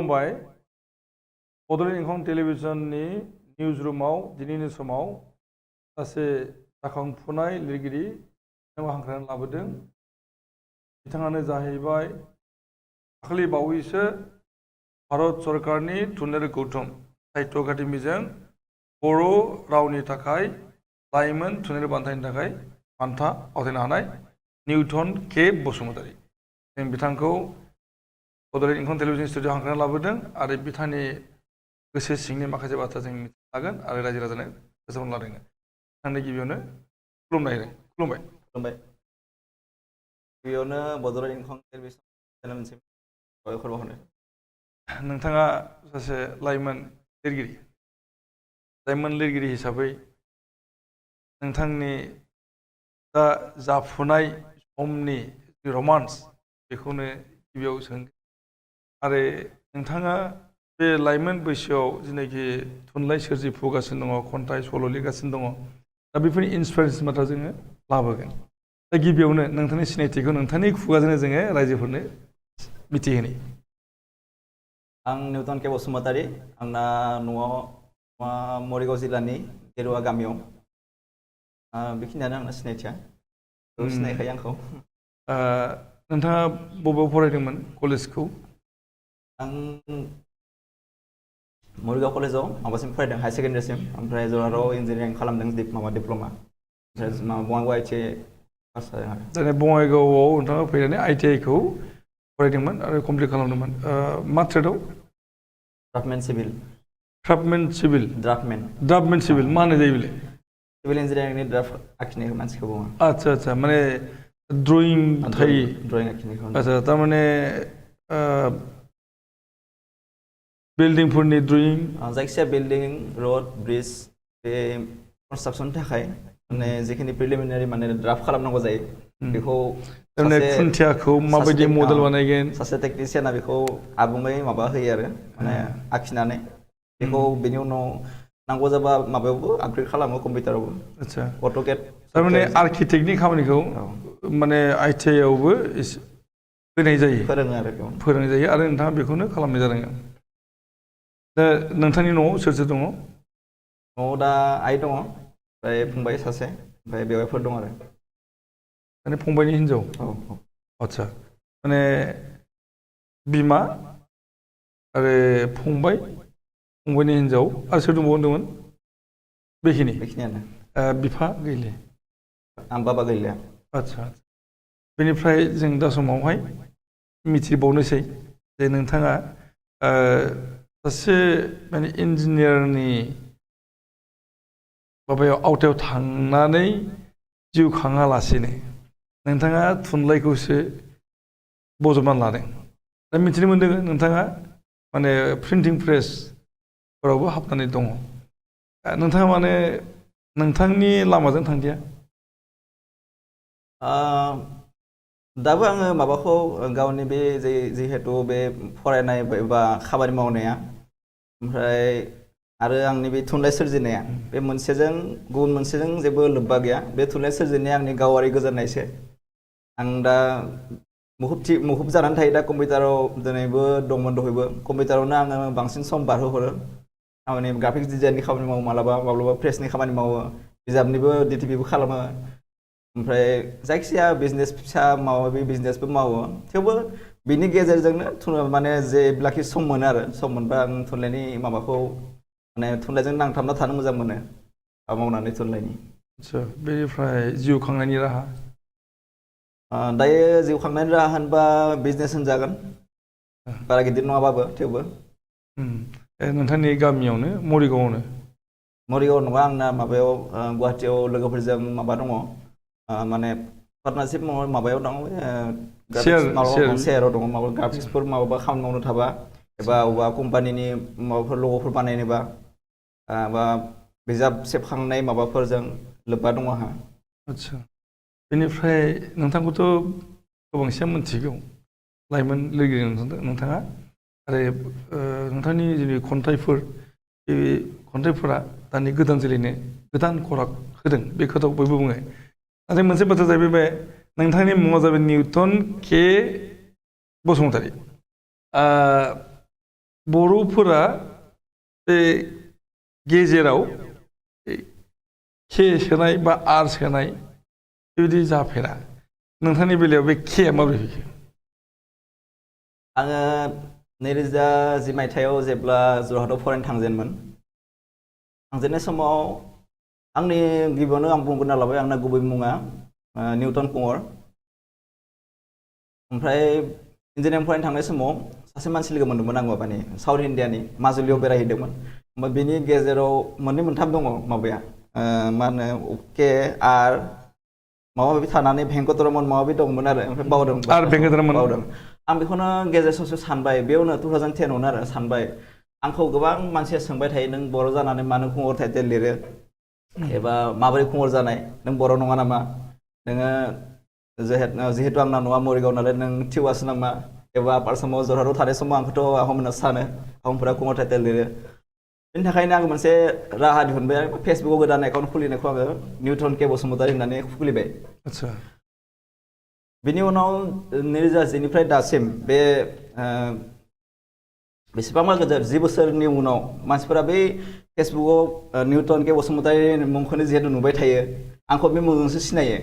खुलुमबाय बड'लेण्ड इंखं टेलिभिजननि निउज रुमाव दिनैनि समाव सासे जाखांफुनाय लिरगिरि हांख्रायनानै लाबोदों। बिथाङानो जाहैबाय दाखालि बावैसो भारत सरकारनि थुनलाइयारि गौथुम साहित्य एकाडेमिजों बर' रावनि थाखाय लाइमोन थुनलाइयारि बान्थानि थाखाय बान्था आवथायनो हानाय निउटन के बसुमतारी। जों बिथांखौ बड'लेण्ड इंखं टेलिभिजन स्टुडिअ हांख्रायनानै लाबोदों आरो बिथांनि गोसो सिंनि माखासे बाथ्रा जों मिथिनो लागोन आरो रायजो राजानो फोसावनो लादों। बिथांनि गिबियावनो खुलुमबाय। गिबियावनो बड'लेण्ड इंखं टेलिभिजन चेनेलनिसिम साबायखर बावहरनाय। नोंथाङा सासे लाइमोन लिरगिरि हिसाबै नोंथांनि दा जाफुनाय समनि रमान्स बेखौनो गिबियाव सों आरो नोंथाङा बे लाइमोन बैसोआव जेनाखि थुनलाइ सोरजिफुगासिनो दङ, खन्थाइ सल' लिरगासिनो दङ, दा बेफोरनि इन्सपिरेसन बाथ्रा जोङो लाबोगोन। दा गिबियावनो नोंथांनि सिनायथिखौ नोंथांनि खुगाजोंनो जोङो रायजोफोरनो मिथिहोनि। आं निउटन के बसुमतारी। आंना न'आव मरिगाव जिल्लानि गेरुवा गामियाव। बेखिनियानो आंना सिनायथिया। सिनायखायो आंखौ। नोंथाङा बबेयाव फरायदोंमोन कलेजखौ? आं मरिगाव कलेजाव माबासिम फरायदों, हायार सेकेन्डारिसिम। ओमफ्राय जरहाटआव इन्जिनियारिं खालामदों, डिप्ल'मा। ओमफ्राय बङाइगाव ITI पास जादों आरो। दिनै बङाइगावआव नोंथाङा फैनानै ITI खौ फरायदोंमोन आरो कमप्लिट खालामदोंमोन। मा ट्रेडआव? ड्राफ्टमेन सिभिल। ड्राफ्टमेन सिभिल मा होननाय जायो बेलाय? सिभिल इन्जिनियारिंनि ड्राफ्ट आखिनाय मानसिखौ बुङो। आच्छा माने ड्रयिं थायो। ड्रयिं आखिनायखौ। आच्छा, थारमाने बिल्डिंफोरनि ड्रयिं? जायखिजाया बिल्डिं, रड, ब्रिज बे कनस्ट्राक्सननि थाखाय माने जिखिनि प्रिलिमिनारि माने ड्राफ्ट खालामनांगौ जायो बेखौ खुन्थियाखौ माबायदि मडेल बानायगोन सासे टेकनिसियाना बेखौ आबुङै माबा होयो आरो माने आखिनानै बेखौ बेनि उनाव नांगौ जाबा माबायावबो आपग्रेड खालामो, कम्पिउटारावबो। आच्छा, अट'केड। थारमाने आर्किटेक्टनि खामानिखौ माने ITI आवबो होनाय जायो, फोरोंनाय जायो आरो नोंथाङा बेखौनो खालामनाय जादों। दा नोंथांनि न'आव सोर सोर दङ? न'आव दा आइ दङ, ओमफ्राय फंबाय सासे, ओमफ्राय बेवाइफोर दं आरो। माने फंबायनि हिनजाव? औ। आच्छा, माने बिमा आरो फंबायनि हिनजाव आरो सोर दंबावो होनदोंमोन? बेखिनियानो। बिफा गैले? आं बाबा गैलिया। आच्छा, बेनिफ्राय जों दा समावहाय मिथिबावनोसै जे नोंथाङा सासे माने इन्जिनियारनि माबायाव आवथायाव थांनानै जिउ खाङालासेनो नोंथाङा थुनलाइखौसो बजबनानै लादों। दा मिथिनो मोन्दों नोंथाङा माने प्रिन्टिं प्रेसफोरावबो हाबनानै दङ। नोंथाङा माने नोंथांनि लामाजों थांदिया? दाबो आङो माबाखौ गावनि बे जिहेथु बे फरायनाय एबा खामानि मावनाया, ओमफ्राय आरो आंनि बे थुनलाइ सोरजिनाया बे मोनसेजों गुबुन मोनसेजों जेबो लोब्बा गैया। बे थुनलाइ सोरजिनाया आंनि गावारि गोजोननायसो। आं दा मुखुब जानानै थायो दा कम्पिउटाराव, दिनैबो दंमोन दहायबो कम्पिउटारावनो आङो बांसिन सम बारहोहरो। थारमाने ग्राफिक्स डिजाइननि खामानि मावो, माब्लाबा प्रेसनि खामानि मावो, बिजाबनिबो DTPबो खालामो, ओमफ्राय जायखिजाया बिजनेस फिसा माबा बिजनेसबो मावो। थेवबो बिनि गेजेरजोंनो माने जेब्लाखि सम मोनो आरो सम मोनबा आं थुनलाइनि माबाखौ माने थुनलाइजों नांथाबना थानो मोजां मोनो, मावनानै थुनलाइनि। आच्छा, बेनिफ्राय जिउ खांनायनि राहा? दायो जिउ खांनायनि राहा होनबा बिजनेस होनजागोन, बारा गिदिर नङाबाबो थेवबो। नोंथांनि गामियावनो मरिगावआवनो? मरिगाव नङा, आंना माबायाव गुवाहाटियाव लोगोफोरजों माबा दङ, माने पार्टनारशिप माबायाव दङ, सेयाराव दङ। माबा ग्राफिक्सफोर माबा खामानि मावनो थाबा एबा अबेबा कम्पानिनि माबाफोर लग'फोर बानायनोबा बा बिजाब सेबखांनाय माबाफोरजों लोब्बा दङ आंहा। आच्छा, बेनिफ्राय नोंथांखौथ' गोबांसिन मोनथिगौ, लाइमोन लिरगिरि नोंथाङा, आरो नोंथांनि जि खन्थाइफोर, बे खन्थाइफोरा दानि गोदान जोलैनो गोदान खराग होदों, बे खोथाखौ बयबो बुङो। नाथाय मोनसे बाथ्रा जाहैबाय बे नोंथांनि मुङा जाबाय निउटन के बसुमतारी। बर'फोरा बे गेजेराव के सोनाय बा आर सोनाय बेबायदि जाफेरा नोंथांनि बेलायाव बे केया माबोरै फैखो आङो 2010 मायथाइयाव जेब्ला जरहाटआव फरायनो थांजेननाय समाव आंनि गिबियावनो आं बुंग्रोना लाबाय आंना गुबै मुङा निउटन कुंवर ओमफ्राय इन्जिनियारिं फरायनो थांनाय समाव सासे मानसि लोगो मोन्दोंमोन आं माबानि साउथ इण्डियानि माजुलियाव बेरायहैदोंमोन ओमफ्राय बेनि गेजेराव मोननै मोनथाम दङ माबाया मा होनो के आर माबा माबि थानानै भेंकटरमन माबा माबि दंमोन आरो ओमफ्राय बावदों आर भेंकटरमन बावदों आं बेखौनो गेजेर ससे सानबाय बेयावनो 2010आवनो आरो सानबाय आंखौ गोबां मानसिया सोंबाय थायो नों बर' जानानै मानो कुंवर टाइटेल लिरो एबा माबोरै कुंवर जानाय नों बर' नङा नामा नोङो जिहेतु आंना न'आ मरिगाव नालाय नों टिवासो नामा एबा आपार आसामाव जरहाटआव थानाय समाव आंखौथ' आहम होनना सानो आहमफोरा कुंवर टाइटेल लिरो बेनि थाखायनो आं मोनसे राहा दिहुनबाय फेसबुकआव गोदान एकाउन्ट खुलिनायखौ आङो निउटन के बसुमतारी होननानै खुलिबाय आदसा बिनि उनाव 2010निफ्राय दासिम बे बेसेबांबा गोजान 10 बोसोरनि उनाव मानसिफोरा बै फेसबुकआव निउटन के बसुमतारी मुंखौनो जिहेतु नुबाय थायो आंखौ बे मुंजोंसो सिनायो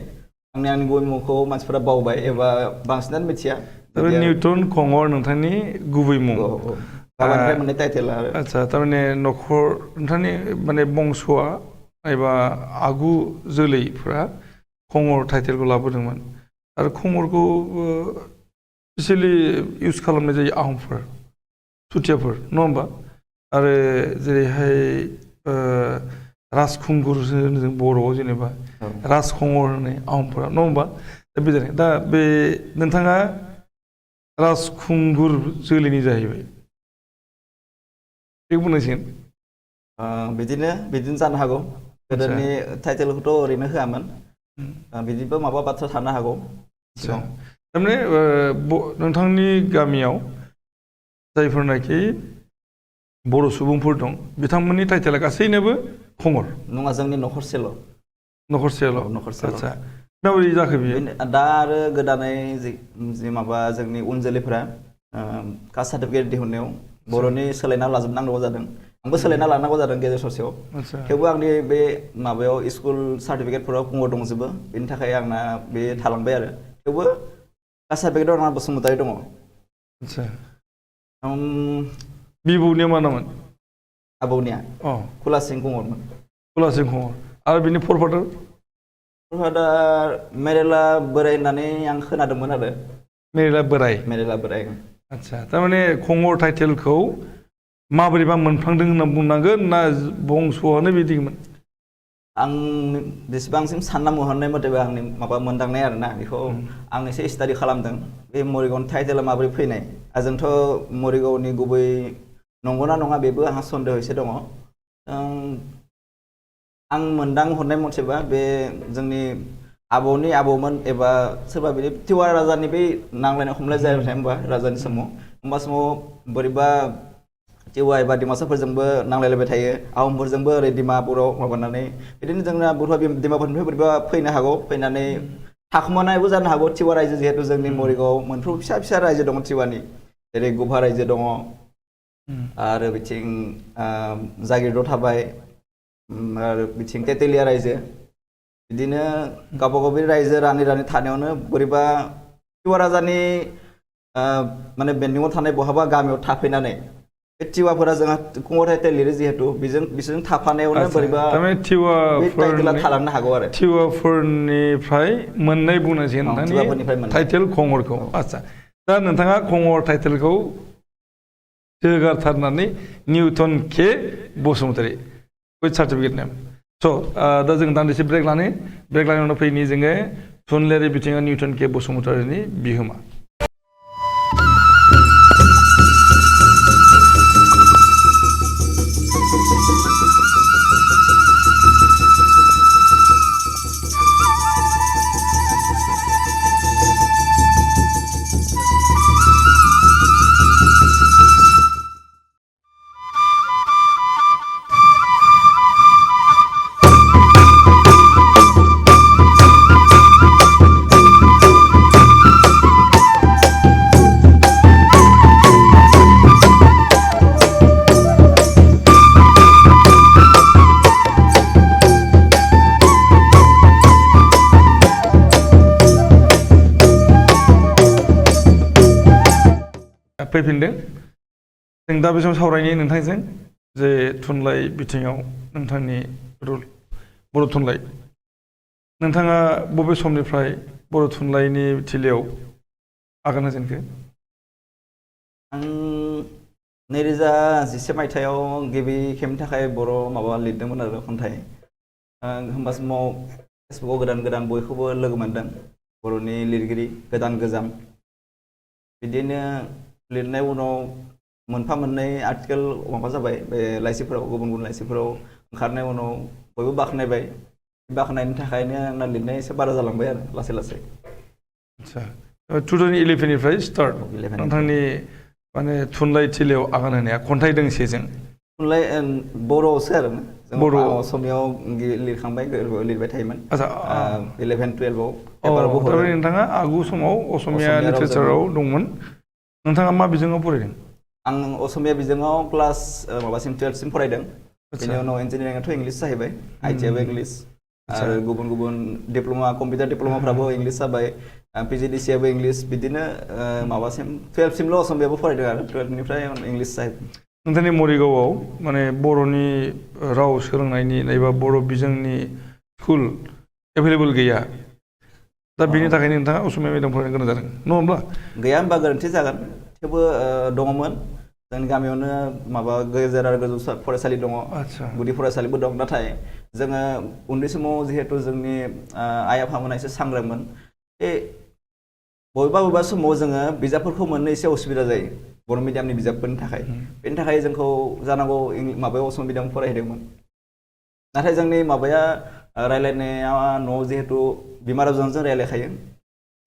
आंनि गुबै मुंखौ मानसिफोरा बावबाय एबा बांसिनानो मिथिया निउटन कुंवर नोंथांनि गुबै मुं गाबानिफ्राय मोननाय टाइटेल आरो आदसा थारमाने न'खर नोंथांनि माने बंस'आ एबा आगु जोलैफ्रा कुंवर टाइटेलखौ लाबोदोंमोन आरो कुंवरखौ स्पेसियेलि इउज खालामनाय जायो आहमफोर चुथियाफोर नङा होमबा आरो जेरैहाय राजखुंगुर होनो जों बर'आव जेनेबा राजखुंवर होनो आहमफोरा नङा होमबा दा बे नोंथाङा राजखुंगुर जोलैनि जाहैबाय बेखौ बुंनांसिगोन बिदिनो जानो हागौ गोदोनि टाइटेलखौथ' ओरैनो होआमोन बिदिबो माबा बाथ्रा थानो हागौ थारमाने नोंथांनि गामियाव जायफोरनाखि बर' सुबुंफोर दं बिथांमोननि टाइटेला गासैनोबो कुंवर नङा जोंनि न'खरसेल' आदसा माबोरै जाखो बियो दा आरो गोदानै जि माबा जोंनि उन जोलैफोरा कास्ट सार्टिफिकेट दिहुननायाव बर'नि सोलायना लाजोबनांगौ जादों आंबो सोलायना लानांगौ जादों गेजेर ससेयाव थेवबो आंनि बे माबायाव स्कुल सार्टिफिकेटफोराव कुंवर दंजोबो बेनि थाखाय आंना बे थालांबाय आरो थेवबो कास्ट सार्टिफिकेटआव आंना बसुमतारी दङ आदसा बिबौनिया मा नाममोन आबौनिया कुलासिं कुंवरमोन कुंवर आरो बिनि फरफादार मेरेला बोराय होननानै आं खोनादोंमोन आरो मेरेला बोराय आदसा थारमाने कुंवर टाइटेलखौ माबोरैबा मोनफ्लांदों होनना बुंनांगोन ना बंस'आनो बिदिमोन आं बेसेबांसिम सानना मोनहरनाय मथेबा आंनि माबा मोनदांनाय आरोना बेखौ आं एसे स्टाडि खालामदों बे मरिगावनि टाइटेला माबोरै फैनाय जोंथ' मरिगावनि गुबै नंगौना नङा बेबो आंहा सन्देह एसे दङ आं मोनदां हरनाय मथेबा बे जोंनि आबौनि आबौमोन एबा सोरबा बिदि टिवा राजानि बै नांलायनाय हमलाय जायो होमबा राजानि समाव बोरैबा टिवा एबा डिमासाफोरजोंबो नांलायलायबाय थायो आहमफोरजोंबो ओरै डिमापुराव माबानानै बिदिनो जोंना बर'आ डिमापुरनिफ्राय बोरैबा फैनो हागौ फैनानै थाखुमानायबो जानो हागौ टिवा रायजो जिहेतु जोंनि मरिगावआव मोनफ्रोम फिसा फिसा रायजो दङ टिवानि जेरै गुभा रायजो दङ आरो बिथिं जागिरद थाबाय आरो बिथिं तेतेलिया रायजो बिदिनो गावबा गाव रायजो रानै थानायावनो बोरैबा टिवा राजानि माने बेन्दोंआव थानाय बहाबा गामियाव थाफैनानै बे टिवाफोरा जोंहा कुंवर टाइटेल लिरो जिहेतु बिसोरजों थाफानायावनो बोरैबा टाइटेला थालांनो हागौ आरो टिवाफोरनिफ्राय मोननाय बुंनांसिगोन टाइटेल कुंवरखौ आदसा दा नोंथाङा कुंवर टाइटेलखौ जोगारथारनानै Newton K Basumatary with certificate name so' दा जों दान्दिसे ब्रेक लानायनि उनाव फैनि जोङो थुनलाइयारि बिथिङाव निउटन के बसुमतारीनि बिहोमा फैफिनदों जों दा बे समाव सावरायनि नोंथांजों जे थुनलाइ बिथिङाव नोंथांनि रुल बर' थुनलाइ नोंथाङा बबे समनिफ्राय बर' थुनलाइनि थिलियाव आगान होजेनखो? आं 2011 मायथाइयाव गिबि खेबनि थाखाय बर' माबा लिरदोंमोन आरो खन्थाइ होमबा समाव फेसबुकआव गोदान गोदान बयखौबो लोगो मोनदों बर'नि लिरगिरि गोदान गोजाम बिदिनो लिरनाय उनाव मोनफा मोननै आर्टिकेल माबा जाबाय बे लाइसिफोराव गुबुन गुबुन लाइसिफोराव ओंखारनाय उनाव बयबो बाख्नायबाय बाख्नायनि थाखायनो आंना लिरनाया एसे बारा जालांबाय आरो लासै लासै आदसा 2011 निफ्राय स्टार्ट 11 नोंथांनि माने थुनलाइ थिलियाव आगान होनाया खन्थाइ दोंसेजों थुनलाइ बर'आवसो आरो जों बर' असमियाव लिरखांबाय लिरबाय थायोमोन आदसा 11 12आव पेपारावबो हरो नोंथाङा आगु समाव असमिया लिटारेचाराव दंमोन नोंथाङा मा बिजोङाव फरायदों? आं असमिया बिजोङाव क्लास माबासिम 12सिम फरायदों बेनि उनाव इन्जिनियारिंआथ' इंलिस जाहैबाय आइटिआबो इंलिस आरो गुबुन गुबुन डिप्ल'मा कम्पिउटार डिप्ल'माफ्राबो इंलिस जाबाय पिजिडिसिआबो इंलिस बिदिनो माबासिम 12सिमल' असमियाबो फरायदों आरो 12निफ्राय इंलिस जाहैबाय नोंथांनि मरिगावआव माने बर'नि राव सोलोंनायनि एबा बर' बिजोंनि स्कुल एभेलेबल गैया दा बेनि थाखायनो नोंथाङा असमिया मिडियाम फरायनो गोनां जादों नङा होमब्ला? गैया होनबा गोरोन्थि जागोन थेवबो दङमोन जोंनि गामियावनो माबा गेजेर आरो गोजौ फरायसालि दङ गुदि फरायसालिबो दं नाथाय जोङो उन्दै समाव जिहेतु जोंनि आइ आफामोना एसे सांग्रांमोन बे बबेबा बबेबा समाव जोङो बिजाबफोरखौ मोननो एसे उसुबिदा जायो बर' मिडियामनि बिजाबफोरनि थाखाय बेनि थाखाय जोंखौ जानांगौ माबायाव असमिया मिडियाम फरायहोदोंमोन नाथाय जोंनि माबाया रायलायनाया न'आव जिहेतु बिमा रावजों रायलायखायो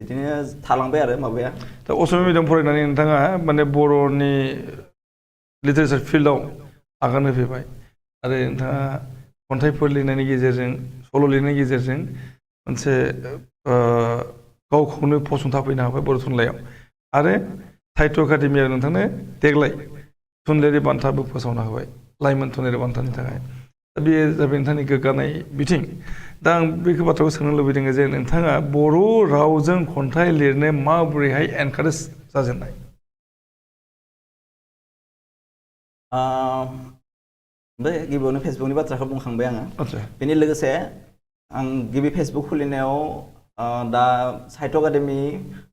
बिदिनो थालांबाय आरो माबाया दा असमिया मिडियाम फरायनानै नोंथाङा माने बर'नि लिटारेचार फिल्डआव आगान होफैबाय आरो नोंथाङा खन्थाइफोर लिरनायनि गेजेरजों सल' लिरनायनि गेजेरजों मोनसे गावखौनो फसंथाफैनो हाबाय बर' थुनलाइयाव आरो साहित्य एकाडेमिया नोंथांनो देग्लाय थुनलाइयारि बान्थाबो फोसावना होबाय लाइमोन थुनलाइयारि बान्थानि थाखाय दा बेयो जाबाय नोंथांनि गोग्गानाय बिथिं दा आं बेखौ बाथ्राखौ सोंनो लुबैदों जे नोंथाङा बर' रावजों खन्थाइ लिरनो माबोरैहाय एनकारेज जाजेननाय? बे गिबियावनो फेसबुकनि बाथ्राखौ बुंखांबाय आङो आदसा बेनि लोगोसे आं गिबि फेसबुक खुलिनायाव दा साहित्य एकाडेमि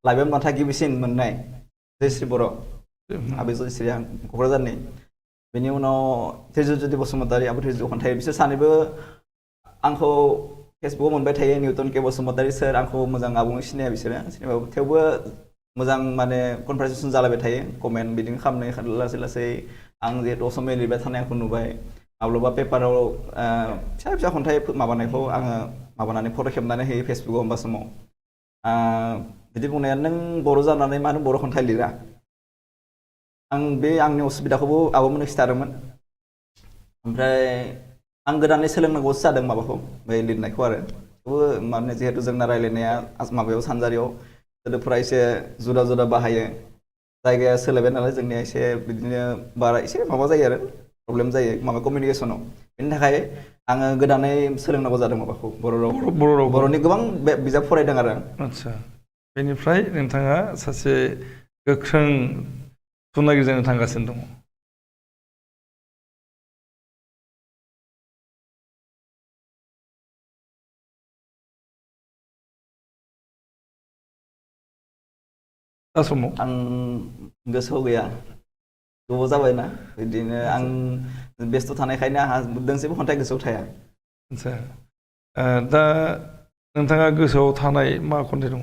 लाइमोन बान्था गिबिसिन मोननाय जयश्री बर' आबै जयश्रीया क'क्राझारनि बेनि उनाव धीरज्योति बसुमतारी आबै धीरज्य खन्थाइ बिसोर सानैबो आंखौ फेसबुकाव मोनबाय थायो निउटन के बसुमतारी सोर आंखौ मोजां आबुङै सिनाया बिसोरो सिनायबाबो थेवबो मोजां माने कनभारसेसन जालायबाय थायो कमेन्ट बिदिनो खालामनाय लासै लासै आं जिहेतु असमिया लिरबाय थानाय आंखौ नुबाय माब्लाबा पेपाराव फिसा फिसा खन्थाइ माबानायखौ आङो माबानानै फट' खेबनानै होयो फेसबुकाव होमबा समाव बिदि बुंनाया नों बर' जानानै मानो बर' खन्थाइ लिरा आं बे आंनि असुबिदाखौबो आब'मोननो खिथादोंमोन ओमफ्राय आं गोदानै सोलोंनांगौसो जादों माबाखौ बे लिरनायखौ आरो थेवबो माने जिहेतु जोंना रायलायनाया माबायाव सानजारियाव सोदोबफोरा एसे जुदा जुदा बाहायो जायगाया सोलायबाय नालाय जोंनिया एसे बिदिनो बारा एसे माबा जायो आरो प्रब्लेम जायो माबा कमिउनिकेसनाव बेनि थाखाय आङो गोदानै सोलोंनांगौ जादों माबाखौ बर' राव बर'नि गोबां बिजाब फरायदों आरो आं आदसा बेनिफ्राय नोंथाङा सासे गोख्रों थुनलाइगिरि जानो थांगासिनो दङ दा समाव आं गोसोआव गैया गोबाव जाबायना बिदिनो आं बेस्थ' थानायखायनो आंहा दोंसेबो खन्थाइ गोसोआव थाया आदसा दा नोंथाङा गोसोआव थानाय मा खन्थाइ दङ?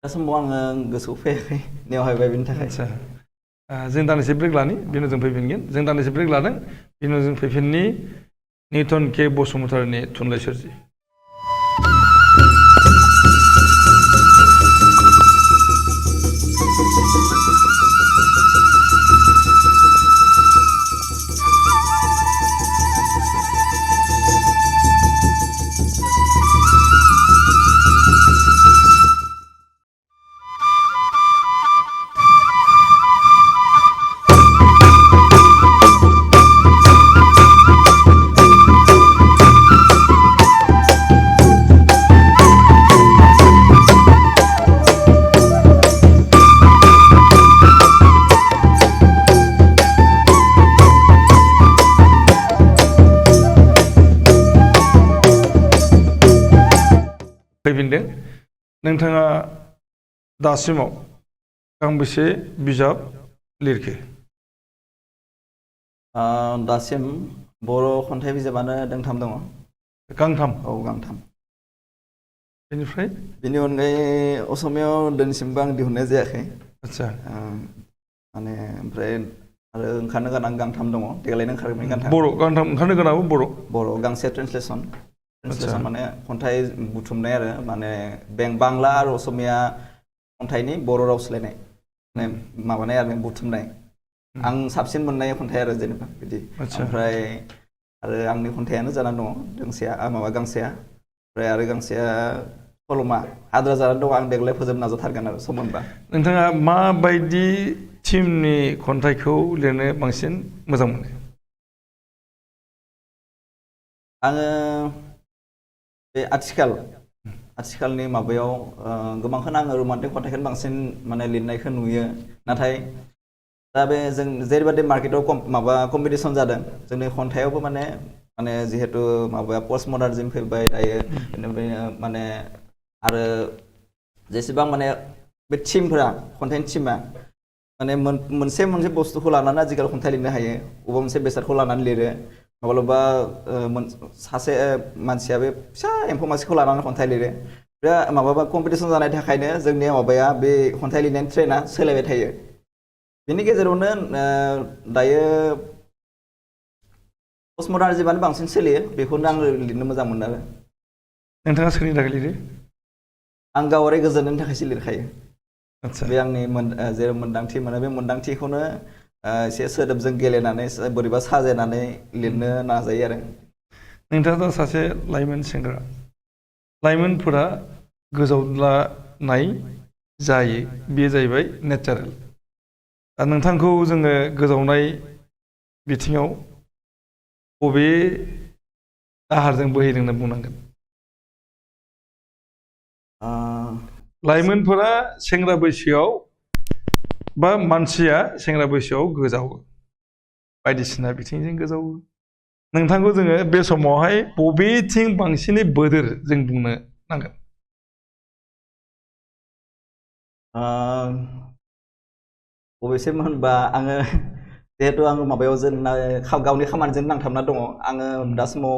दा समाव आङो गोसोआव फैयाखै नेवहाय बाय बेनि थाखाय आदसा जों दान्दिसे ब्रेक लानि बिनि उनाव जों फैफिनगोन जों दान्दिसे ब्रेक लादों बिनि उनाव जों फैफिननि निउटन के बसुमतारीनि थुनलाइ सोरजि फैफिनदों नोंथाङा दासिमाव गांबेसे बिजाब लिरखो दासिम बर' खन्थाइ बिजाबानो दोंथाम दङ गांथाम औ गांथाम बेनिफ्राय बेनि अनगायै असमियाव दिनैसिमबो आं दिहुननाय जायाखै आदसा माने ओमफ्राय आरो ओंखारनो गोनां गांथाम दङ देग्लायनो ओंखारगोन गांथाम बर' गांथाम ओंखारनो गोनांबो बर' गांसे ट्रेन्सलेसन आदसा माने खन्थाइ बुथुमनाय आरो माने बांला आरो असमिया खन्थाइनि बर' राव सोलायनाय माने माबानाय आरो बुथुमनाय आं साबसिन मोननाय खन्थाइ आरो जेनेबा बिदि आदसा ओमफ्राय आरो आंनि खन्थाइयानो जानानै दङ दोंसेया माबा गांसेया ओमफ्राय आरो गांसेया सल'मा आद्रा जानानै दङ आं देग्लाय फोजोबनो नाजाथारगोन आरो सम मोनबा नोंथाङा माबायदि थिमनि खन्थाइखौ लिरनो बांसिन मोजां मोनो आङो बे आथिखालनि माबायाव गोबांखौनो आङो रमान्टिक खन्थाइखौनो बांसिन माने लिरनायखौ नुयो नाथाय दा बे जों जेरैबायदि मार्केटआव माबा कम्पिटिसन जादों जोंनि खन्थाइयावबो माने जिहेतु माबाया पस्ट मडार्निज्म फैबाय दायो बेनिफ्राय माने आरो जेसेबां माने बे थिमफोरा खन्थाइनि थिमा माने मोनसे बुस्थुखौ लानानै आजिखालि खन्थाइ लिरनो हायो बबेबा मोनसे बेसादखौ लानानै लिरो माब्लाबा सासे मानसिया बे फिसा एम्फौ मासेखौ लानानै खन्थाइ लिरो बे माबाबा कम्पिटिसन जानायनि थाखायनो जोंनि माबाया बे खन्थाइ लिरनायनि ट्रेना सोलायबाय थायो बेनि गेजेरावनो दायो पस्ट मडार्निज्मआनो बांसिन सोलियो बेखौनो आं लिरनो मोजां मोनो आरो नोंथाङा सोरनि थाखाय लिरो आं गावारि गोजोननायनि थाखायसो लिरखायो आदसा बे आंनि जेराव मोन्दांथि मोनो बे मोन्दांथिखौनो एसे सोदोबजों गेलेनानै बोरैबा साजायनानै लिरनो नाजायो आरो नोंथाङा दा सासे लाइमोन सेंग्रा लाइमोनफोरा गोजावलानाय जायो बेयो जाहैबाय नेचारेल दा नोंथांखौ जोङो गोजावनाय बिथिङाव बबे दाहारजों बोहैदों होनना बुंनांगोन लाइमोनफोरा सेंग्रा बैसोआव बा मानसिया सेंग्रा बैसोआव गोजावो बायदिसिना बिथिंजों गोजावो नोंथांखौ जोङो बे समावहाय बबेथिं बांसिनै बोदोर जों बुंनो नांगोन बबेसिम होनबा आङो जिहेतु आङो माबायाव गावनि खामानिजों नांथाबना दङ आङो दा समाव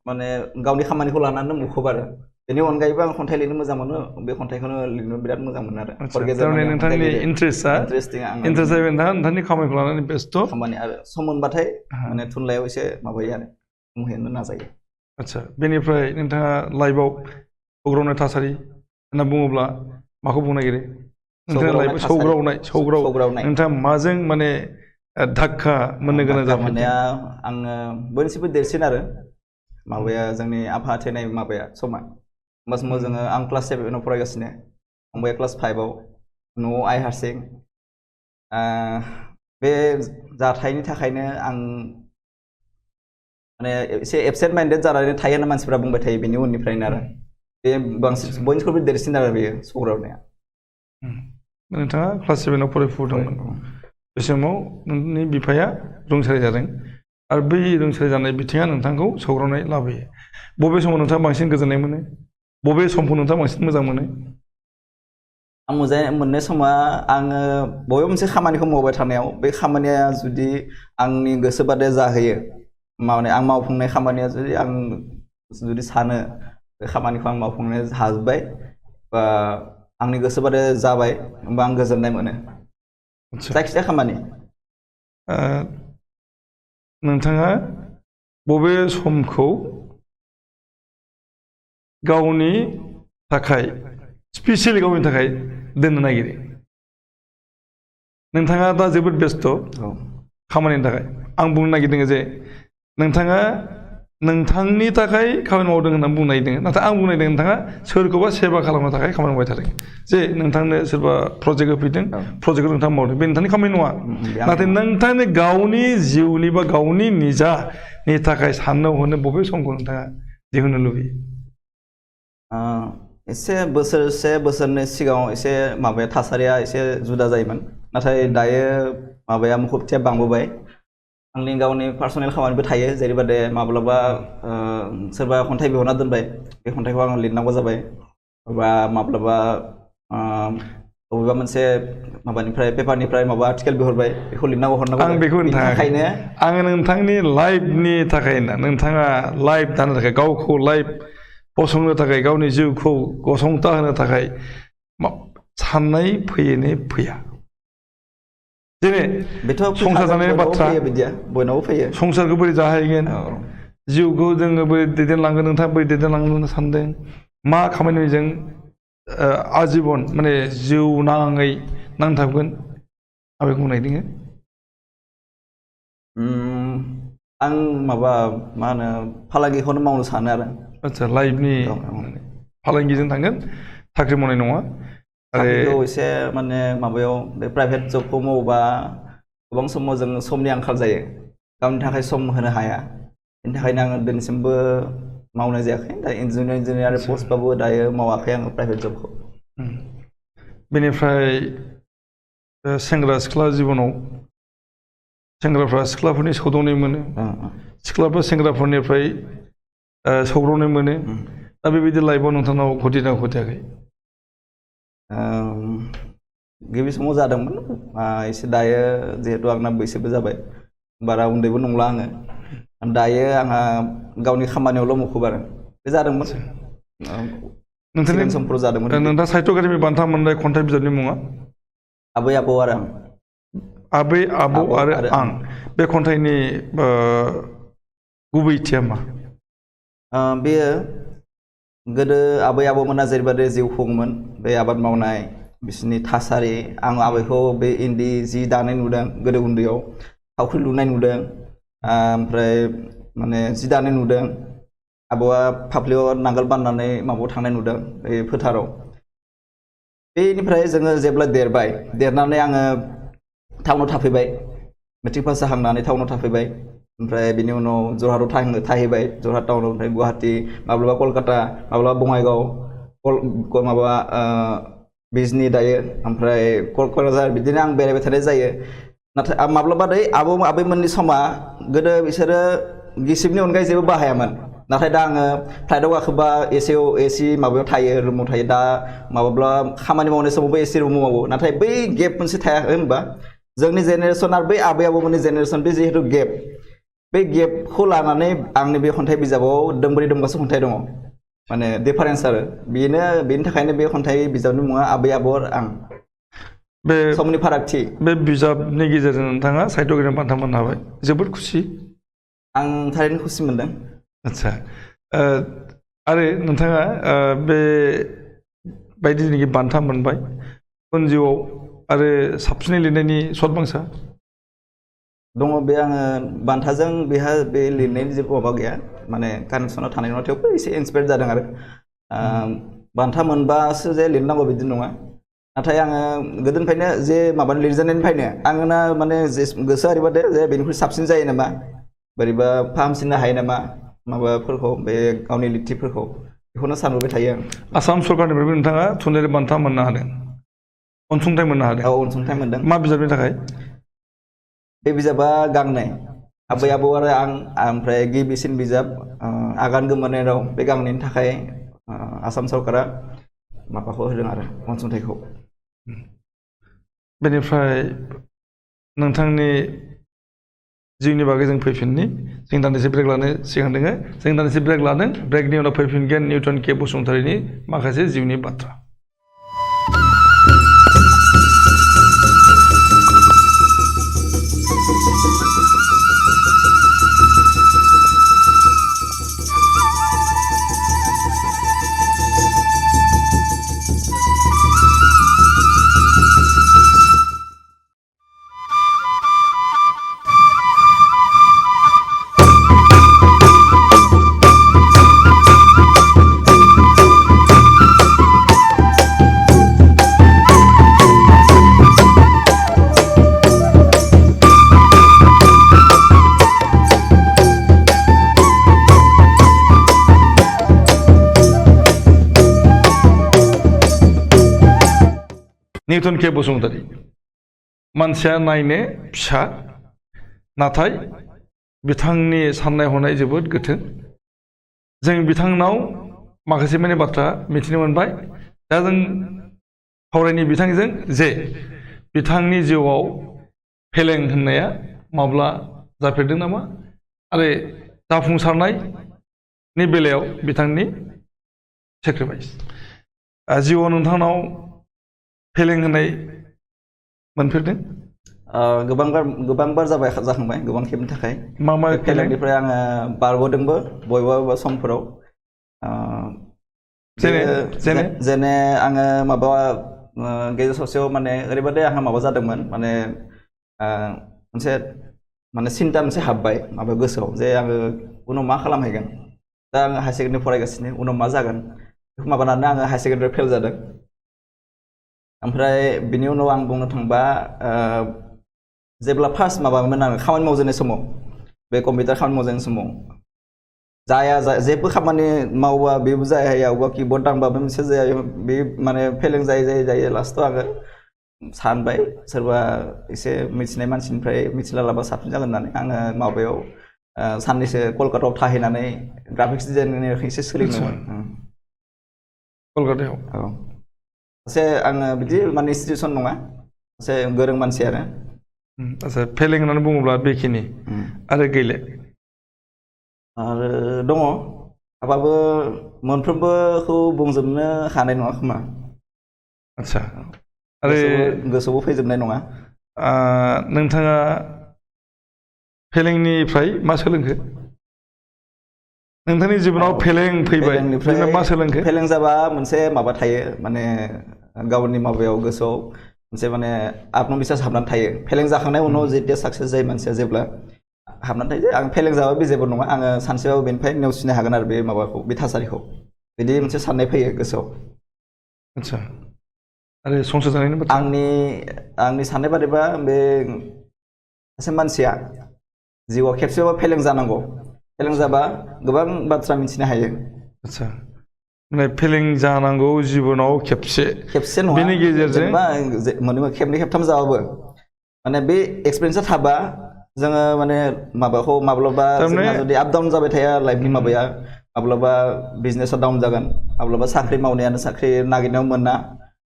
माने गावनि खामानिखौ लानानै मुखुब आरो बेनि अनगायैबो आं खन्थाइ लिरनो मोजां मोनो बे खन्थाइखौनो लिरनो बिराद मोजां मोनो आरो नोंथांनि नोंथांनि खामानिखौ लानानै बेस्थ' खामानि आरो सम मोनबाथाय माने थुनलाइयाव एसे माबायो आरो मुहिनो नाजायो आदसा बेनिफ्राय नोंथाङा लाइफआव सौग्रावनाय थासारि होनना बुङोब्ला माखौ बुंनो नागिरो नोंथाङा लाइफआव सौग्रावनाय नोंथाङा माजों माने धाक्का मोननो गोनां जाफैदों आङो बयनिसिमबो देरसिन आरो माबाया जोंनि आफा थैनाय माबाया समा होमबा समाव जोङो आं क्लास 7आव फरायगासिनो फंबाया क्लास 5आव न'आव आइ हारसिं बे जाथायनि थाखायनो आं माने एसे एबसेन्ट माइन्डेड जानानै थायो होनना मानसिफ्रा बुंबाय थायो बेनि उननिफ्रायनो आरो बे बांसिन बयनिख्रुइबो देरसिन आरो बेयो सौग्रावनाया नोंथाङा क्लास 7आव फरायफुदोंमोन बे समाव नोंनि बिफाया रुंसारि जादों आरो बै रुंसारि जानाय बिथिङा नोंथांखौ सौग्रावनाय लाबोयो बबे समाव नोंथाङा बांसिन गोजोननाय मोनो बबे समखौ नोंथाङा बांसिन मोजां मोनो आं मोजां मोननाय समा आङो बबेबा मोनसे खामानिखौ मावबाय थानायाव बे खामानिया जुदि आंनि गोसो बादि जाहैयो माने आं मावफुंनाय खामानिया जुदि सानो बे खामानिखौ आं मावफुंनो हाजोब्बाय बा आंनि गोसो बादि जाबाय होमबा आं गोजोननाय मोनो जायखिजाया खामानि नोंथाङा बबे समखौ गावनि थाखाय स्पेसियेलि गावनि थाखाय दोननो नागिरो नोंथाङा दा जोबोद बेस्थ' खामानिनि थाखाय आं बुंनो नागिरदों जे नोंथाङा नोंथांनि थाखाय खामानि मावदों होननानै बुंनो नागिरदों नाथाय आं बुंनो नागिरदों नोंथाङा सोरखौबा सेबा खालामनो थाखाय खामानि मावबाय थादों जे नोंथांनो सोरबा प्रजेक्ट होफैदों प्रजेक्टखौ नोंथाङा मावदों बे नोंथांनि खामानि नङा नाथाय नोंथांनि गावनि जिउनि बा गावनि निजानि थाखाय साननो हनो बबे समखौ नोंथाङा दिहुननो लुबैयो एसे बोसोरसे बोसोरनै सिगाङाव एसे माबाया थासारिया एसे जुदा जायोमोन नाथाय दायो माबाया मुखुबथिया बांबोबाय आंनि गावनि पार्सनेल खामानिबो थायो जेरैबादि माब्लाबा सोरबा खन्थाइ बिहरना दोनबाय बे खन्थाइखौ आं लिरनांगौ जाबाय बा माब्लाबा बबेबा मोनसे माबानिफ्राय पेपारनिफ्राय माबा आर्टिकेल बिहरबाय बेखौ लिरनांगौ हरनांगौ आं बेखौ बेनि थाखायनो आङो नोंथांनि लाइफनि थाखाय नोंथाङा लाइफ दानो थाखाय गावखौ लाइफ फसंनो थाखाय गावनि जिउखौ गसंथा होनो थाखाय साननाय फैयोने फैया दिनै बेथ' संसार जानायनि बाथ्रा बिदिया बयनावबो फैयो संसारखौ बोरै जाहैगोन जिउखौ जोङो बोरै दैदेनलांगोन नोंथाङा बोरै दैदेनलांनो सानदों मा खामानिजों आजीबन माने जिउ नाङै नांथाबगोन आं बेखौ बुंनायदों आं माबा मा होनो फालांगिखौनो मावनो सानो आरो आदसा लाइफनि फालांगिजों थांगोन साख्रि मावनाय नङा साख्रिखौ एसे माने माबायाव बे प्राइभेट जबखौ मावोबा गोबां समाव जों समनि आंखाल जायो गावनि थाखाय सम होनो हाया बेनि थाखायनो आङो दिनैसिमबो मावनाय जायाखै दा इन्जिनियार पस्टबाबो दायो मावाखै आङो प्राइभेट जबखौ बेनिफ्राय सेंग्रा सिख्ला जिबनाव सेंग्राफ्रा सिख्लाफोरनि सौदावनाय मोनो सिख्लाफ्रा सेंग्राफोरनिफ्राय सौग्रावनाय मोनो दा बेबायदि लाइफआव नोंथांनाव घटिना घटियाखै गिबि समाव जादोंमोन एसे दायो जिहेतु आंना बैसोबो जाबाय बारा उन्दैबो नंला आङो दायो आंहा गावनि खामानियावल' मुखुब आरो बे जादोंमोन नोंथांनि समफोराव जादोंमोन नोंथाङा साहित्य एकाडेमि बान्था मोननाय खन्थाइ बिजाबनि मुङा आबै आबौ आरो आं आबै आबौ आरो आं बे खन्थाइनि गुबैथिया मा बेयो गोदो आबै आबौमोना जेरैबायदि जिउ खुङोमोन बे आबाद मावनाय बिसोरनि थासारि आं आबैखौ बे इन्दि जि दानाय नुदों गोदो उन्दैयाव थावख्रि लुनाय नुदों ओमफ्राय माने जि दानाय नुदों आबौआ फाफ्लियाव नांगोल बाननानै माबायाव थांनाय नुदों बे फोथाराव बेनिफ्राय जोङो जेब्ला देरनानै आङो टाउनाव थाफैबाय मेट्रिक पास जाखांनानै टाउनाव थाफैबाय ओमफ्राय बिनि उनाव जरहाटआव थाहैबाय जरहाट टाउनाव ओमफ्राय गुवाहाटि माब्लाबा कलकाता माब्लाबा बङाइगाव माबा बिजनि दायो ओमफ्राय क'क्राझार बिदिनो आं बेरायबाय थानाय जायो नाथाय माब्लाबा आबैमोननि समा गोदो बिसोरो गिसिबनि अनगायै जेबो बाहायामोन नाथाय दा आङो फ्लाइटआव गाखोबा एसि माबायाव थायो रुमाव थायो दा माब्लाबा खामानि मावनाय समावबो एसि रुमाव मावो नाथाय बै गेप मोनसे थायाखै होनबा जोंनि जेनेरेसन आरो बै आबै आबौमोननि जेनेरेसन बे जिहेतु गेप बे गेपखौ लानानै आंनि बे खन्थाइ बिजाबाव दोंब्रै दोंबासो खन्थाइ दङ माने डिफारेन्स आरो बेनि थाखायनो बे खन्थाइ बिजाबनि मुङा आबै आबौ आरो आं बे समनि फारागथि बे बिजाबनि गेजेरजों नोंथाङा साहित्य एकाडेमि बान्था मोननो हाबाय जोबोद खुसि आं थारैनो खुसि मोनदों आदसा आरो नोंथाङा बे बायदि जेनाखि बान्था मोनबाय उन जिउआव आरो साबसिनै लिरनायनि सदबांसा दङ बे आङो बान्थाजों बेहा बे लिरनायनि जेबो माबा गैया माने कानेक्सनाव थानाय नङा थेवबो एसे इन्सपायार जादों आरो बान्था मोनबासो जे लिरनांगौ बिदि नङा नाथाय आङो गोदोनिफ्रायनो जे माबा लिरजेननायनिफ्रायनो आंना माने गोसोआ ओरैबादि जे बेनिख्रुइ साबसिन जायो नामा बोरैबा फाहामसिननो हायो नामा माबाफोरखौ बे गावनि लिरथिफोरखौ बेखौनो सानबाय थायो आं आसाम सरकारनिफ्रायबो नोंथाङा थुनलाइयारि बान्था मोननो हादों अनसुंथाइ मोननो हादों औ अनसुंथाइ मोनदों मा बिजाबनि थाखाय बे बिजाबा गांनै आबै आबौ आरो आं ओमफ्राय गिबिसिन बिजाब आगान गोमोरनाय राव बे गांनैनि थाखाय आसाम सरकारा माबाखौ होदों आरो अनसुंथाइखौ बेनिफ्राय नोंथांनि जिउनि बागै जों फैफिननि जों दान्दिसे ब्रेक लानो सिगां दोङो जों दान्दिसे ब्रेक लादों ब्रेकनि उनाव फैफिनगोन निउटन के बसुमतारीनि माखासे जिउनि बाथ्रा निउटन के बसुमतारी मानसिया नायनो फिसा नाथाय बिथांनि साननाय हनाय जोबोद गोथों जों बिथांनाव माखासे माने बाथ्रा मिथिनो मोनबाय दा जों सावरायनि बिथांजों जे बिथांनि जिउआव फेलें होननाया माब्ला जाफेरदों नामा आरो जाफुंसारनायनि बेलायाव बिथांनि सेक्रिफाइस जिउआव नोंथांनाव फेलें होननाय मोनफेरदों गोबां बार जाखांबाय गोबां खेबनि थाखाय मा मा फेलेंनिफ्राय आङो बारग'दोंबो बबेबा समफोराव जेने आङो माबा गेजेर ससेयाव माने ओरैबादि आंहा माबा जादोंमोन माने मोनसे माने सिन्ता मोनसे हाबबाय माबा गोसोआव जे आङो उनाव मा खालामहैगोन दा आङो हायार सेकेन्डारि फरायगासिनो उनाव मा जागोन बेखौ माबानानै आङो हायार सेकेन्डारि फेल जादों ओमफ्राय बिनि उनाव आं बुंनो थांबा जेब्ला फार्स्ट माबामोन आङो खामानि मावजेननाय समाव बे कम्पिउटार खामानि मावजेननाय समाव जेबो खामानि मावबा बेबो जाया अबा किबर्ड दांबाबो मोनसे जाया बे माने फेलें जायो लास्टआव आङो सानबाय सोरबा एसे मिथिनाय मानसिनिफ्राय मिथिला लाबा साबसिन जागोन होननानै आङो माबायाव साननैसो कलकातायाव थाहैनानै ग्राफिक्स डिजाइननि एसे सोलोंदोंमोन कलकातायाव औ एसे आङो बिदि माने इनस्टिटिउसन नङा एसे गोरों मानसि आरो आচ্ছা फेलें होननानै बुङोब्ला बेखिनि आरो गैले आरो दङ हाबाबो मोनफ्रोमबोखौ बुंजोबनो हानाय नङा खोमा आচ্ছা आरो गोसोआवबो फैजोबनाय नङा नोंथाङा फेलेंनिफ्राय मा सोलोंखो नोंथांनि जिबनाव फेलें फैबाय बेनिफ्राय मा सोलोंखो फेलें जाबा मोनसे माबा थायो माने गावनि माबायाव गोसोआव मोनसे माने आत्मबिश्वास हाबनानै थायो फेलें जाखांनाय उनाव जेथिया साक्सेस जायो मानसिया जेब्ला हाबनानै थायो आं फेलें जाबा बे जेबो नङा आङो सानसेबाबो बेनिफ्राय नेवसिनो हागोन आरो बे माबाखौ बे थासारिखौ बिदि मोनसे साननाय फैयो गोसोआव आচ্ছা आरो संसार जानायनि बाथ्रा आंनि साननाय बादिबा बे सासे मानसिया जिउआव खेबसेबाबो फेलें जानांगौ फेलें जाबा गोबां बाथ्रा मिथिनो हायो आচ্ছা माने फेलें जानांगौ जिबनाव खेबसे नङा बेनि गेजेरजों जेनेबा खेबनै खेबथाम जाबाबो माने बे एक्सपिरियेन्सआ थाबा जोङो माने माबाखौ माब्लाबा जोंना जुदि आप डाउन जाबाय थाया लाइफनि माबाया माब्लाबा बिजनेसा डाउन जागोन माब्लाबा साख्रि मावनायानो साख्रि नागिरनायाव मोना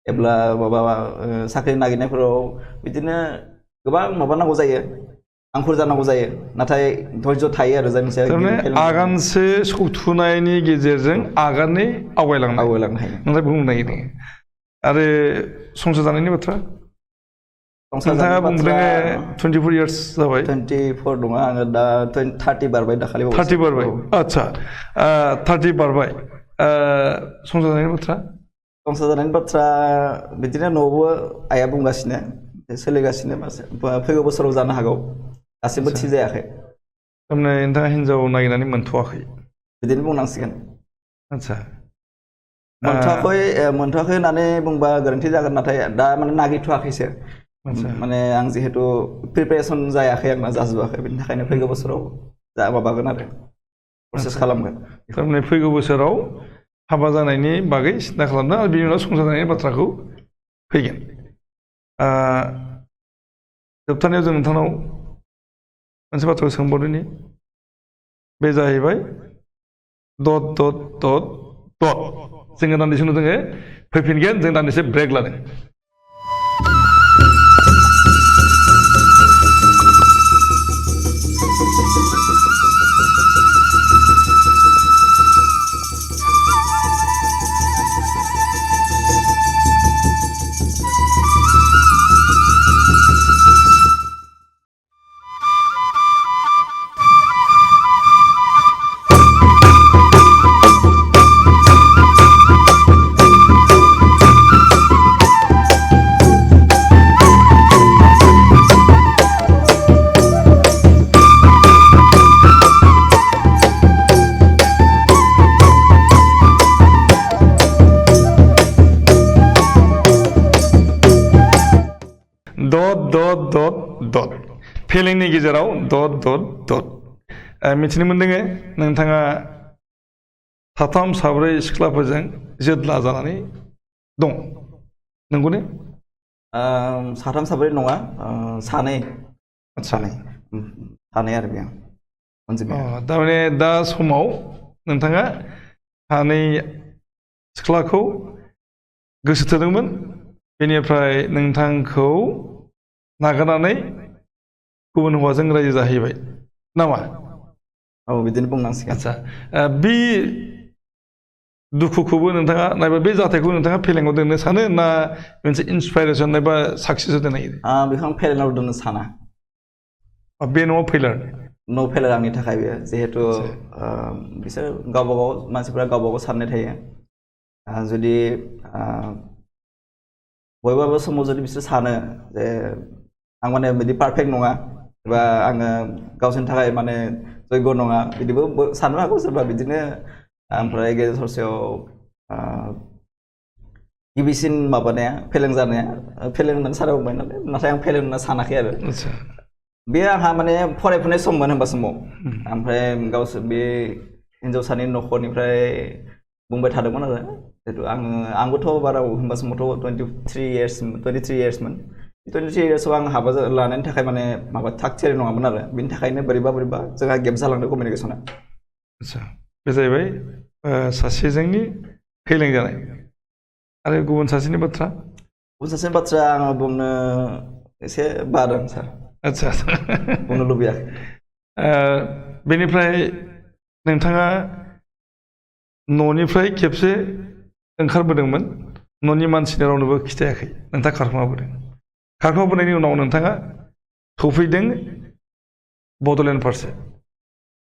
एब्ला माबा साख्रि नागिरनायफोराव बिदिनो गोबां माबा नांगौ जायो आंखुर जानांगौ जायो नाथाय धैर्य थायो आरो जायनि सायाव आगानसे सौथुनायनि गेजेरजों आगाननै आवगायलांनो हायो नोंथाङा बुंनो नागिरदों आरो संसार जानायनि बाथ्रा नोंथाङा बुंदों 24 इयार्स जाबाय 24 नङा आङो दा 30 बारबाय दाखालि 30 बारबाय आচ্ছা 30 बारबाय संसार जानायनि बाथ्रा संसार जानायनि बाथ्रा बिदिनो न'आवबो आइया बुंगासिनो सोलिगासिनो फैगौ बोसोराव जानो हागौ गासिबो थि जायाखै थारमाने नोंथाङा हिनजाव नागिरनानै मोनथ'वाखै बिदिनो बुंनांसिगोन आচ্ছা मोनथ'वाखै होननानै बुंबा गोरोन्थि जागोन नाथाय दा माने नागिरथ'वाखैसो माने आं जिहेतु प्रिपेरेसन जायाखै आंना जाजोबाखै बेनि थाखायनो फैगौ बोसोराव माबागोन आरो प्रसेस खालामगोन थारमाने फैगौ बोसोराव हाबा जानायनि बागै सिन्था खालामदों आरो बिनि उनाव संसार जानायनि बाथ्राखौ फैगोन जोबथारनायाव जों नोंथांनाव मोनसे बाथ्राखौ सोंबावदोंनि बे जाहैबाय ... जोङो दान्दिसे उनाव जोङो फैफिनगोन जों दान्दिसे ब्रेक लादों फेलेंनि गेजेराव ... मिथिनो मोनदों नोंथाङा साथाम साब्रै सिख्लाफोरजों जोदला जानानै दं नंगौ ने साथाम साब्रै नङा सानै आरो बेयो थारमाने दा समाव नोंथाङा सानै सिख्लाखौ गोसो थोदोंमोन बेनिफ्राय नोंथांखौ नागारनानै गुबुन हौवाजों रायजो जाहैबाय नामा? औ बिदिनो बुंनांसिगोन। आदसा बे दुखुखौबो नोंथाङा नायबा बे जाथायखौ नोंथाङा फेलेङाव दोननो सानो ना मोनसे इन्सपाइरेसन नायबा साक्सेस होनो नागिरो? बेखौ आं फेलेङाव दोननो साना। बे न'आव फेलार न' फेलार आंनि थाखाय बेयो जिहेथु बिसोर गावबा गाव मानसिफ्रा गावबा गाव साननाय थायो। जुदि बयबाबो समाव जुदि बिसोर सानो जे आं माने बिदि पारफेक्ट नङा एबा आङो गावसोरनि थाखाय माने जयग' नङा बिदिबो साननो हागौ सोरबा बिदिनो। ओमफ्राय गेजेर ससेयाव गिबिसिन माबानाया फेलें जानाया फेलें होननानै सानबाय नाथाय आं फेलें होनना सानाखै आरो। बे आंहा माने फरायफुनाय सममोन होनबा समाव। ओमफ्राय गावसोर बे हिन्जावसानि न'खरनिफ्राय बुंबाय थादोंमोन आरो जिहेतु आंबोथ' बारा होनबा समावथ' 23 इयार्समोन 23 इयार्सआव आं हाबा लानायनि थाखाय माने माबा थाग थियारि नङामोन आरो बिनि थाखायनो बोरैबा जोंहा गेप जालांदों कमिउनिकेसना। आदसा बे जाहैबाय सासेजोंनि फेलें जानाय। आरो गुबुन सासेनि बाथ्रा आङो बुंनो एसे बादों सार। आदसा बुंनो लुबैयाखै। बेनिफ्राय नोंथाङा न'निफ्राय खेबसे ओंखारबोदोंमोन न'नि मानसिनि रावनोबो खिथायाखै नोंथाङा खारखोमाबोदों। खारखोमाबोनायनि उनाव नोंथाङा सफैदों बड'लेण्ड फारसे।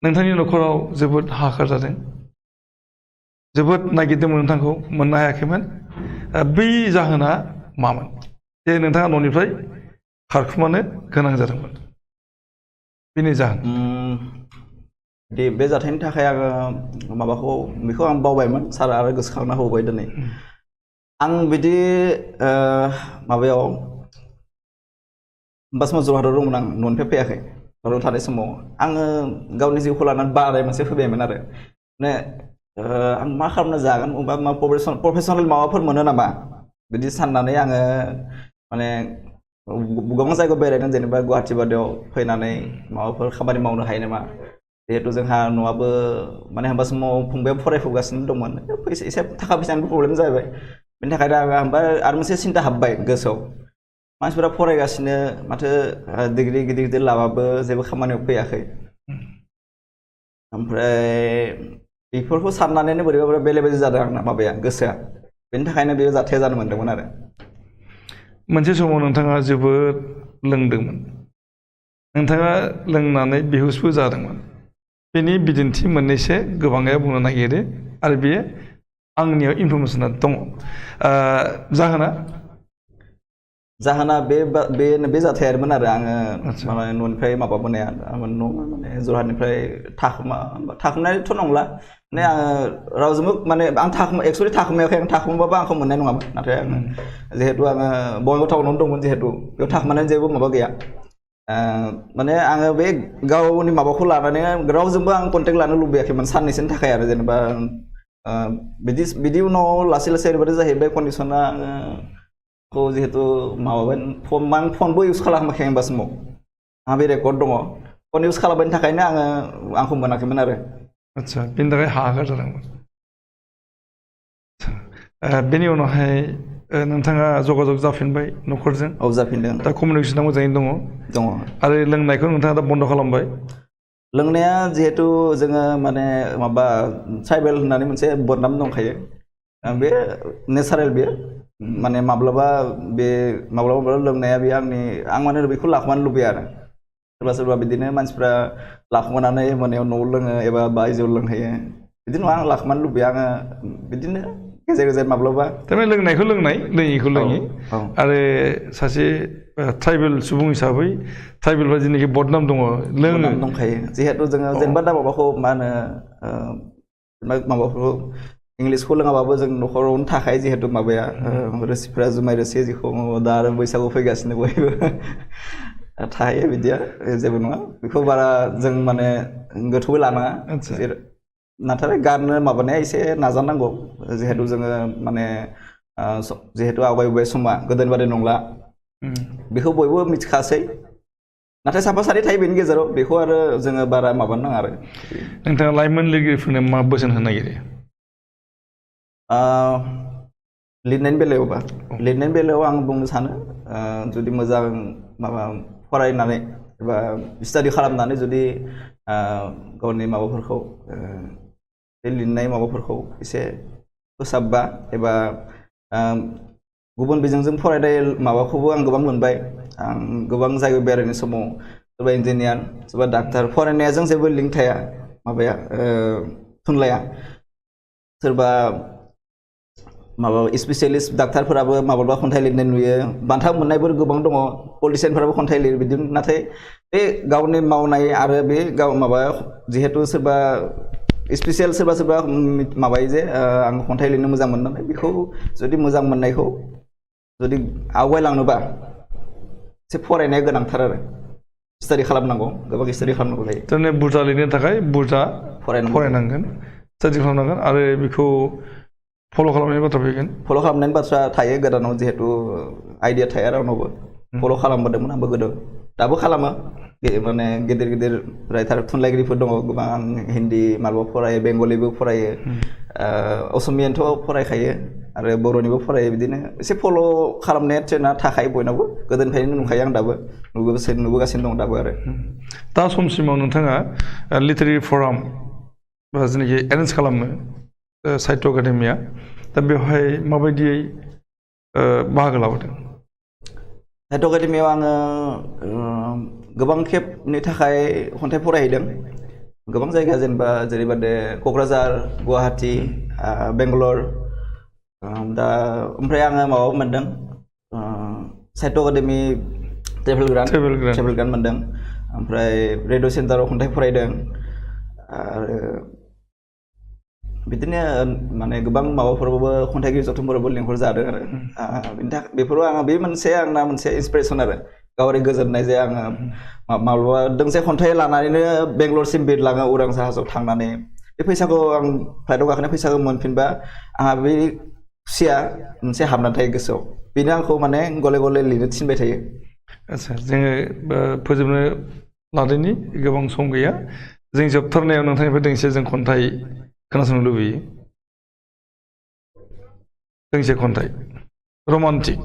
नोंथांनि न'खराव जोबोद हाहाकार जादों, जोबोद नागिरदोंमोन नोंथांखौ मोननो हायाखैमोन। बै जाहोना मामोन जे नोंथाङा न'निफ्राय खारखुमानो गोनां जादोंमोन? बेनि जाहोन बे जाथायनि थाखाय आङो बेखौ आं बावबायमोन सार आरो गोसोखांना होबाय दिनै। आं बिदि माबायाव होमबा समाव जरहाटआव दंमोन आं न'निफ्राय फैयाखै। जरहाटआव थानाय समाव आङो गावनि जिउखौ लानानै बानाय मोनसे फैबायमोन आरो माने आं मा खालामना जागोन बा प्रफेसनेल माबाफोर मोनो नामा बिदि साननानै आङो माने गोबां जायगायाव बेरायदों जेनेबा गुवाहाटि बादियाव फैनानै माबाफोर खामानि मावनो हायो नामा। जिहेतु जोंहा न'आबो माने होमबा समाव फंबाया फरायफुगासिनो दंमोन एसे थाखा फैसानिबो प्रब्लेम जाहैबाय। बेनि थाखायनो आरो मोनसे सिन्था हाबबाय गोसोआव मानसिफोरा फरायगासिनो माथो डिग्रि गिदिर लाबाबो जेबो खामानियाव फैयाखै। ओमफ्राय बेफोरखौ साननानैनो बोरैबा बेले जादों आंना माबाया गोसोआ। बेनि थाखायनो बे जाथाया जानो मोन्दोंमोन आरो। मोनसे समाव नोंथाङा जोबोद लोंदोंमोन, नोंथाङा लोंनानै बेहुसबो जादोंमोन। बेनि बिदिन्थि मोननैसो गोबाङा बुंनो नागिरो आरो बेयो आंनियाव इनफरमेसना दङ। जाहोना बे जाथायामोन आरो आङो माने न'निफ्राय माबाबोनाया न' माने जरहाटनिफ्राय थाखुमानायथ' नंला माने आङो रावजोंबो माने आं एक्सुवेलि थाखुमायाखै। आं थाखुमाबाबो आंखौ मोननाय नङामोन। नाथाय आङो जिहेतु आङो बङाइगाव टाउनावनो दंमोन जिहेतु बेयाव थाखुमानायनि जेबो माबा गैया। माने आङो बे गावनि माबाखौ लानानै रावजोंबो आं कन्टेक्ट लानो लुबैयाखैमोन साननैसोनि थाखाय आरो जेनेबा बिदि उनाव लासै ओरैबायदि जाहैबाय कन्डिसना आङो जिहेतु माबाबाय आं फनबो इउज खालामाखै होनबा समाव आंहा बे रेकर्ड दङ। फन इउज खालामनायनि थाखायनो आंखौ मोनाखैमोन आरो। आदसा बेनि थाखाय हाहाकार जादोंमोन। बेनि उनावहाय नोंथाङा जगाजग जाफिनबाय न'खरजों? औ जाफिनदों। दा कमिउनिकेसना मोजाङैनो दङ? आरो लोंनायखौ नोंथाङा दा बन्द' खालामबाय? लोंनाया जिहेतु जोङो माने माबा ट्राइबेल होननानै मोनसे बदनाम दंखायो। बे नेचारेल बेयो माने माब्लाबा लोंनाया बे आं माने बेखौ लाखुमानो लुबैया आरो। सोरबा बिदिनो मानसिफ्रा लाखुमानानै मोनायाव न'आव लोङो एबा बायजोआव लोंहैयो। बिदि नङा आं लाखुमानो लुबैया। आङो बिदिनो गेजेर माब्लाबा थारमाने लोंनायखौ लोंनाय लोङैखौ लोङि। आरो सासे ट्राइबेल सुबुं हिसाबै ट्राइबेलफ्रा जेनाखि बदनाम दङ बदनाम दंखायो जिहेतु जोङो जेनेबा दा माबाखौ मा होनो माबाखौ इंलिसखौ लोङाबाबो जों न'खरावनो थाखायो जिहेतु माबाया रोसिफ्रा जुमाय रोसि जेखौ दा आरो बैसागु फैगासिनो बयबो थायो बिदिया जेबो नङा। बेखौ बारा जों माने गोथौयै लानाङा। नाथाय गारनो माबानाया एसे नाजानांगौ जिहेतु जोङो माने जिहेतु आवगायबोबाय समा गोदोनि बादि नंला बेखौ बयबो मिथिखासै। नाथाय साफा सानै थायो बेनि गेजेराव बेखौ आरो जोङो बारा माबानो नाङा आरो। नोंथाङा लाइमोन लिरगिरिफोरनो मा बोसोन होनो नागिरो? लिरनायनि बेलायाव आं बुंनो सानो जुदि मोजां माबा फरायनानै एबा स्टाडि खालामनानै जुदि गावनि माबाफोरखौ बे लिरनाय माबाफोरखौ एसे फोसाबबा एबा गुबुन बिजोंजों फरायनाय माबाखौबो आं गोबां मोनबाय आं गोबां जायगायाव बेरायनाय समाव सोरबा इन्जिनियार सोरबा डाक्टार फरायनायजों जेबो लिंक थाया माबाया थुनलाइया सोरबा माबा स्पेसियलिस्ट डाक्टारफोराबो माब्लाबा खन्थाइ लिरनाय नुयो बान्था मोननायफोर गोबां दङ पलिटिसियानफोराबो खन्थाइ लिरो बिदिनो नाथाय बे गावनि मावनाय आरो बे गाव माबा जिहेतु सोरबा स्पेसियेल सोरबा माबायो जे आं खन्थाइ लिरनो मोजां मोननानै बेखौ जुदि मोजां मोननायखौ जुदि आवगायलांनोबा एसे फरायनाया गोनांथार आरो स्टाडि खालामनांगौ गोबां स्टाडि खालामनांगौ जायो दिनै बुरजा लिरनो थाखाय बुरजा फरायनांगोन स्टाडि खालामनांगोन आरो बेखौ फल' खालामनायनि बाथ्रा फैगोन फल' खालामनायनि बाथ्रा थायो गोदानाव जिहेतु आइडिया थाया रावनावबो फल' खालामबोदोंमोन आंबो गोदो दाबो खालामो माने गिदिर राइटार थुनलाइगिरिफोर दङ गोबां आं हिन्दी मालाबा फरायो बेंगलिबो फरायो असमियानोथ' फरायखायो आरो बर'निबो फरायो बिदिनो एसे फल' खालामनाया ट्रेना थाखायो बयनावबो गोदोनिफ्रायनो नुखायो आं दाबो नुबोगासिनो दं दाबो आरो दा समसिमाव नोंथाङा लिटारेरि फराम जेनाखि एरेन्ज खालामो साहित्य एकाडेमिया दा बेवहाय माबायदियै बाहागो लाबोदों साहित्य एकाडेमियाव आङो गोबां खेबनि थाखाय खन्थाइ फरायहैदों गोबां जायगा जेनेबा जेरैबादि क'क्राझार गुवाहाटि बेंगालर दा ओमफ्राय आङो माबाबो मोनदों साहित्य एकाडेमि ट्रेभेल ग्रान्ट मोनदों ओमफ्राय रेडिअ सेन्टाराव खन्थाइ फरायदों आरो बिदिनो माने गोबां माबाफोरावबो खन्थाइगिरि जथुमफोरावबो लिंहर जादों आरो बिनि थाखाय बेफोराव आङो बे आंना मोनसे इन्सपिरेसन आरो गावारि गोजोननाय जे आङो माब्लाबा दोंसे खन्थाइ लानानैनो बेंगलरसिम बिरलाङो उरां जाहाजाव थांनानै बे फैसाखौ आं फ्लाइटआव गाखोनाय फैसाखौ मोनफिनबा आंहा बे खुसिया मोनसे हाबनानै थायो गोसोआव बेनो आंखौ माने गले गले लिरनो थिनबाय थायो आदसा जोङो फोजोबनो लादोंनि गोबां सम गैया जों जोबथारनायाव नोंथांनिफ्राय दोंसे जों खन्थाइ खोनासंनो लुबैयो दोंसे खन्थाइ रमान्टिक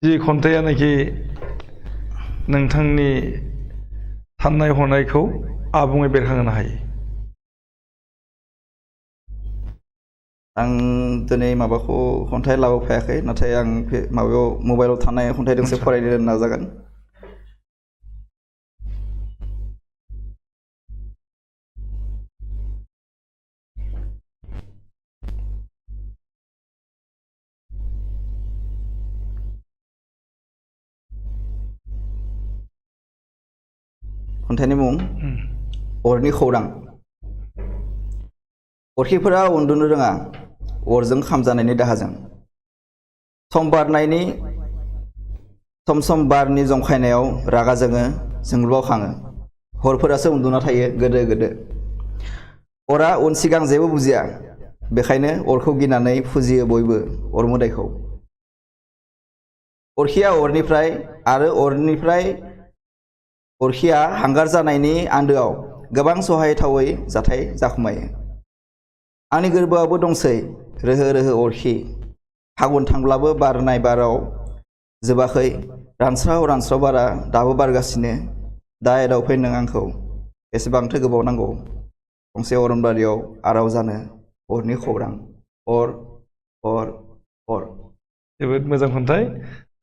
जि खन्थाइयानोखि नोंथांनि साननाय हनायखौ आबुङै बेरखांहोनो हायो आं दिनै माबाखौ खन्थाइ लाबोफायाखै नाथाय आं माबायाव मबाइलाव थानाय खन्थाइ दोंसे फरायनो नाजागोन खन्थाइनि मुं अरनि खौरां अरखिफोरा उन्दुनो रोङा अरजों खामजानायनि दाहाजों सम बारनि जंखायनायाव रागा जोंलुआव खाङो हरफोरासो उन्दुना थायो गोदो अरा उन सिगां जेबो बुजिया बेखायनो अरखौ गिनानै फुजियो बयबो अर मोदायखौ अरखिया अरनिफ्राय आरो अरखिया हांगार जानायनि आन्दोआव गोबां सहायथावै जाथाय जाखुमायो आंनि गोरबोआवबो दंसै रोहो अरखि फागुन थांब्लाबो बारनाय बाराव जोबाखै रानस्राव बारा दाबो बारगासिनो दा एदावफै नों आंखौ बेसेबांथो गोबाव नांगौ गंसे अरनबारियाव आराव जानो अरनि खौरां अर जोबोद मोजां खन्थाइ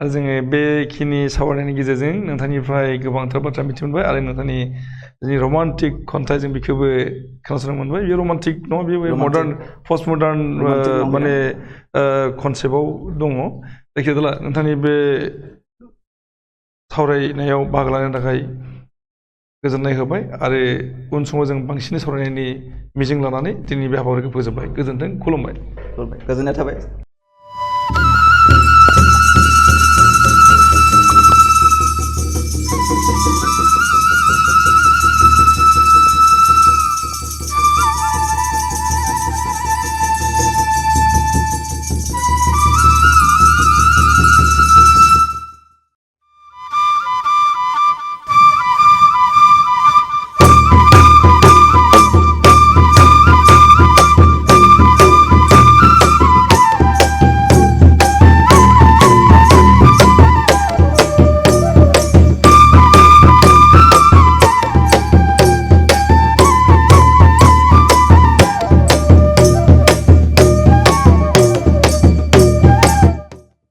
आरो जोङो बेखिनि सावरायनायनि गेजेरजों नोंथांनिफ्राय गोबांथार बाथ्रा मिथि मोनबाय आरो नोंथांनि जोंनि रमान्टिक खन्थाइ जों बेखौबो खोनासंनो मोनबाय बेयो रमान्टिक नङा बेयो मडार्न पस्ट मडार्न माने कनसेप्टआव दङ जायखिजाया नोंथांनि बे सावरायनायाव बाहागो लानो थाखाय गोजोननाय होबाय आरो उन समाव जों बांसिनै सावरायनायनि मिजिं लानानै दिनैनि बे हाबाफारिखौ फोजोबबाय गोजोन्थों खुलुमबाय गोजोननाय थाबाय